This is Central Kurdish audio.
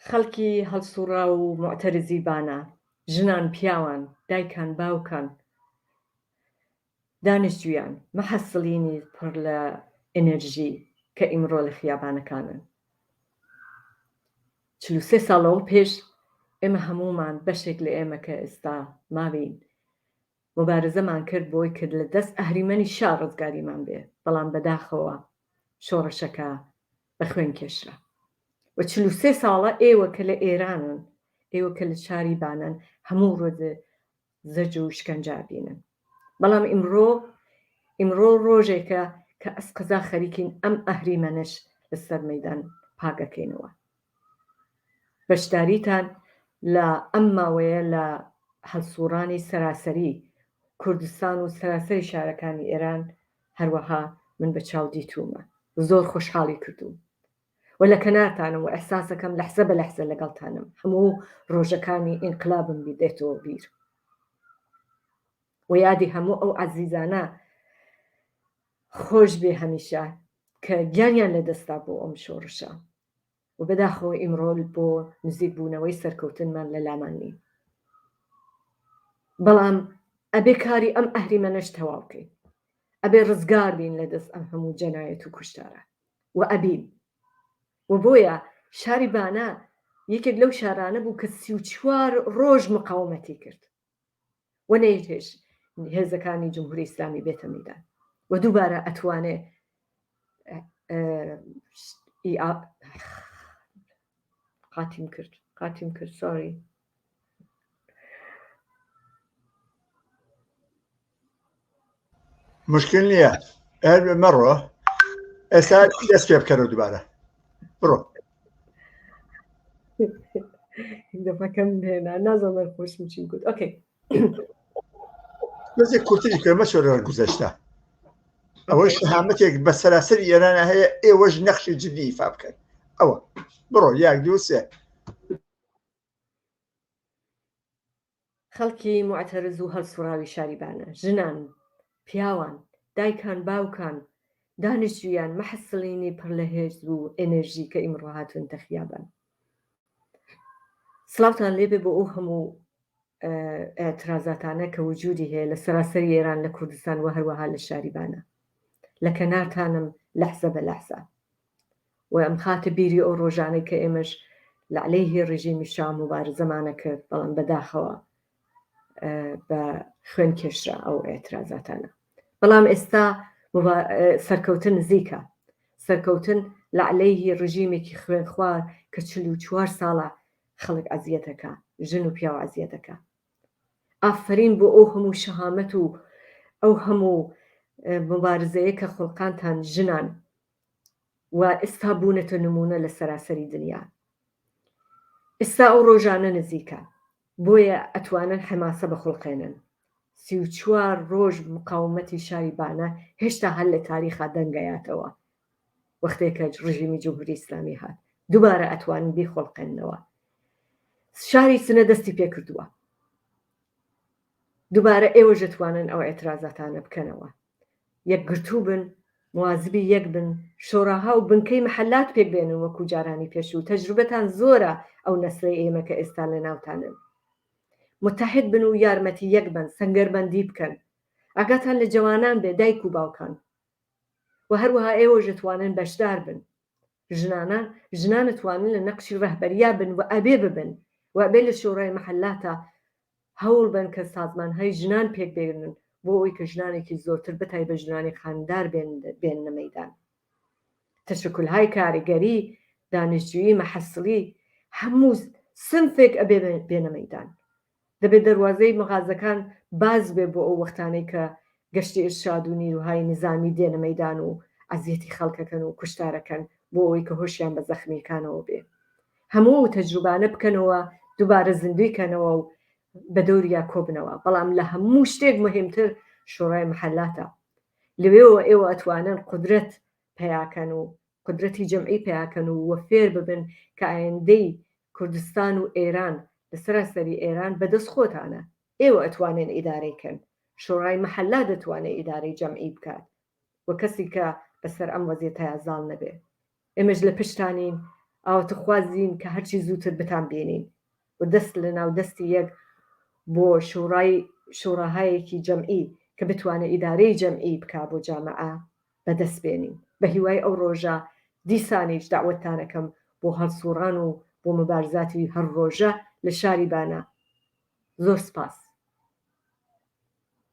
خەڵکی هەڵسوڕاو و موعتەرزی بانە، ژنان، پیاوان، دایکان، باوکان، دانیشتویان، محەسڵینی پڕ لە ئێنێرژی کە ئیمڕۆ لە خیابانەکانن. 43 ساڵ لەوە پێش ئێمە هەموومان، بەشێک لە ئێمە کە ئێستا ماوین، موبارزەمان کرد بۆی کە لە دەست ئەهریمەنی شا ڕزگاریمان بێ، بەڵام بەداخەوە شۆڕشەکە بە خوێن کێشرا. و 43 ساڵە ئێوە کە لە ئێرانن، ئێوە کە لە شاری بانەن، هەموو ڕۆژێ زەجر و شکەنجە ئەبینن. بەڵام ئیمڕۆ، ئیمڕۆ ڕۆژێکە کە ئەسقەزا خەریکین ئەم ئەهریمەنەش لە سەر مەیدان پاک ئەکەینەوە. بەشداریتان لە ئەم ماوەیە لە هەڵسووڕانی سەراسەری کوردستان و سەراسەری شارەکانی ئێران هەروەها من بە چاو دیتوومە زۆر خۆشحاڵی کردووم و لە کەنارتانم و ئیحساسەکەم لەحزە بە لەحزە لەگەڵتانم هەموو ڕۆژەکانی ئینقلابم دێتەوە بیر و یادی هەموو ئەو عەزیزانە خۆش بێ هەمیشە کە گیانیان لەدەستا بۆ ئەم شۆڕشە و بەداخەوە ئیمڕۆ بۆ نزیک بوونەوەی سەرکەوتنمان لە لامان نین. بەڵام ئەبێ کاری ئەم ئەهریمەنەش تەواو کەین. ئەبێ ڕزگار بین لە دەست ئەم هەموو جەنایەت و کوشتارە و ئەبین. و بۆیە شاری بانە یەکێک لەو شارانە بوو کە 34 ڕۆژ مقاومەتی کرد. و نەیهێشت هێزەکانی جمهوری ئیسلامی بێتە مەیدان و دووبارە ئەتوانێ قاتیم کرد قاتیم کرد سۆری مشکل نییە هەر مەڕۆ ئێستا دەست پێ بکەرەوە دووبارە بڕۆ دەفەکەم هێنا نازانم خۆشم چیم گوت ئۆکەی بەزێک کورتری کرد مەچۆرە گوزەشتە ئەوەش شەهامەتێک بە سەراسەری ئێرانە هەیە ئێوەش نەخشی جدی ئیفا بکەن ئەوە بڕۆ یاک دوو سێ خەڵکی موعتەرز و هەڵسوڕاوی شاری بانە، ژنان، پیاوان، دایکان، باوکان، دانیشتوویان، مەحسڵینی پڕ لە هێز و ئێنێرژی کە ئیمڕۆ هاتوونتە خیابان. سڵاوتان لێبێ بۆ ئەو هەموو ئیعترازاتانە کە وجودی هەیە لە سەراسەری ئێران لە کوردستان و هەروەها لە شاری بانە. لە کەنارتانم لەحزە بە لەحزە. و ئەمخاتە بیری ئەو ڕۆژانەی کە ئێمەش لە عەلەیهی ڕژیمی شا موبارزەمانە کرد، بەڵام بەداخەوە بە خوێن کێشرا ئەو ئیعترازاتانە. بەڵام ئێستا سەرکەوتن نزیکە. سەرکەوتن لە عەلەیهی ڕژیمێکی خوێنخوار کە 44 ساڵە خەڵک ئەزیەتەکا، ژن و پیاو ئەزیەتەکا. ئافەرین بۆ ئەو هەموو شەهامەت و ئەو هەموو موبارزەیە کە خوڵقانتان ژنان و ئێستا بوونەتە نموونە لە سەراسەری دنیا. ئێستا ئەو ڕۆژانە نزیکە، بۆیە ئەتوانن حەماسە بخوڵقێنن. 34 ڕۆژ مقاومەتی شاری بانە هێشتا هەر لە تاریخا دەنگەیاتەوە. وەختێ کە ڕژیمی جمهوری ئیسلامی هات، دووبارە ئەتوانن بیخوڵقێننەوە. شاری سنە دەستی پێکردووە. دووبارە ئێوەش ئەتوانن ئەو ئیعترازاتانە بکەنەوە. یەکگرتوو بن، موازبی یەک بن، شۆراها و بنکەی مەحەلات پێک بێنن وەکوو جارانی پێشوو، تەجروبەتان زۆرە ئەو نەسلەی ئێمە کە ئێستا لە ناوتانن. متحد بن و یارمەتی یەک بەن، سەنگەربەندی بکەن. ئاگاتان لە جەوانان بێ دایک و باوکان. و هەروەها ئێوەش ئەتوانن بەشدار بن. ژنانە، ژنان ئەتوانن لە نەقشی ڕەهبەریا بن و ئەبێ ببن و ئەبێ لە شۆرای مەحەلاتا هەوڵ بەن کە سازمانهای ژنان پێک بێنن بۆ ئەوەی کە ژنانێکی زۆرتر بەتایبەت ژنانی خانمدار بێننە مەیدان. تەشەکولهای کارگەری، دانشجویی، مەحەسڵی، هەموو سنفێک ئەبێ بێنە مەیدان. دەبێ دەروازەی مغازەکان باز بێ بۆ ئەو وەختانەی کە گەشتی ئیرشاد و نیروهای نیزامی دێنە مەیدان و ئەزیەتی خەڵکەکەن و کوشتارەکەن بۆ ئەوەی کە هۆشیان بە زەخمیەکانەوە بێ. هەموو ئەو تەجروبانە بکەنەوە دووبارە زیندووی کەنەوە و بە دەوریا کۆبنەوە. بەڵام لە هەموو شتێک موهیمتر شۆرای مەحەلاتە. لەوێوە ئێوە ئەتوانن قودرەت پەیاکەن و قودرەتی جەمعی پەیاکەن و وە فێر ببن کە ئایندەی کوردستان و ئێران لە سەراسەری ئێران بە دەست خۆتانە. ئێوە ئەتوانن ئیدارەی کەن. شۆرای مەحەلا دەتوانێ ئیدارەی جەمعی بکات و کەسی کە بە سەر ئەم وەزیەتەیا زاڵ نەبێ. ئێمەش لە پشتانین. ئاواتەخوازین کە هەرچی زووتر بتان بینین و دەست لە ناو دەستی یەک بۆ شوڕای شوڕاهایەکی جەمعی کە بتوانێ ئیدارەی جەمعی بکا بۆ جامعە بەدەست بێنین. بە هیوای ئەو ڕۆژە دیسانیش دەعوەتتان ئەکەم بۆ هەڵسوڕان و بۆ مبارزاتی هەر ڕۆژە لە شاری بانە. زۆر سپاس.